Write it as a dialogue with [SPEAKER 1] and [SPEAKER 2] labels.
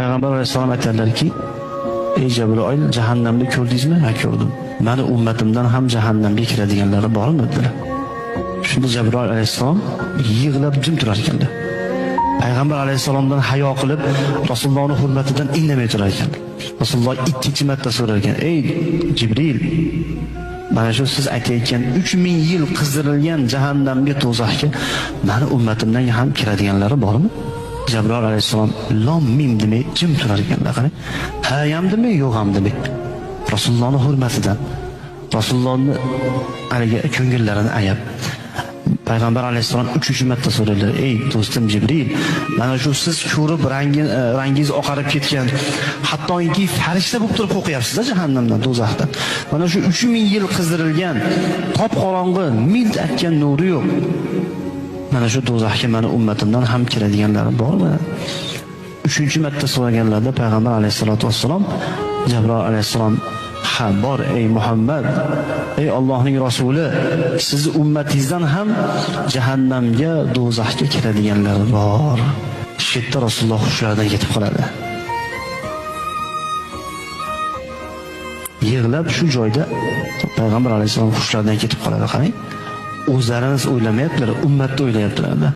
[SPEAKER 1] Payg'ambar alayhissalom aytadilarki: "Ey Jabroil, jahannamni ko'rdingizmi?" "Ha, ko'rdim." "Mani ummatimdan ham jahannamga kiradiganlari bormi?" dedilar. Shunda Jabroil alayhissalom yig'lab jim turar ekanlar. Payg'ambar alayhissalomdan hayo qilib, Rasulullohning hurmatidan indamay turar ekan. Rasululloh ikkinchi marta so'rar ekan: "Ey Jibril, mana shu siz aytayotgan 3000 yil qizdirilgan jahannamga, do'zaxga mani ummatimdan ham kiradiganlari bormi?" Jabroil alayhissalom lom mim demay jim turar ekanlar. Qarang. Ha ham demay, yo'q ham demay. Rasulullohning hurmatidan, Rasulullohni haligi ko'ngillarini ayab, Payg'ambar alayhissalom uchinchi marta so'radilar: "Ey do'stim Jibril, mana shu siz ko'rib rangingiz oqarib ketgan, hattoki farishta bo'lib turib qo'rqyapsiz jahannamdan, do'zaxdan. Mana shu 3000 yil qizdirilgan, qop qorong'i, milt atgan nuri yo'q. Mana shu do'zaxga mani ummatimdan ham kiradiganlari bormi?" Uchinchi marta so'raganlarida Payg'ambar alayhissalatu vassalom, Jabroil alayhissalom: "Ha, bor, ey Muhammad, ey Allohning rasuli, sizni ummatingizdan ham jahannamga, do'zaxga kiradiganlar bor." Shu yerda Rasululloh hushlaridan ketib qoladi. Yig'lab shu joyda Payg'ambar alayhissalom hushlaridan ketib qoladi. Qarang, o'zlarini o'ylamayaptilar, ummatni o'ylayaptilar.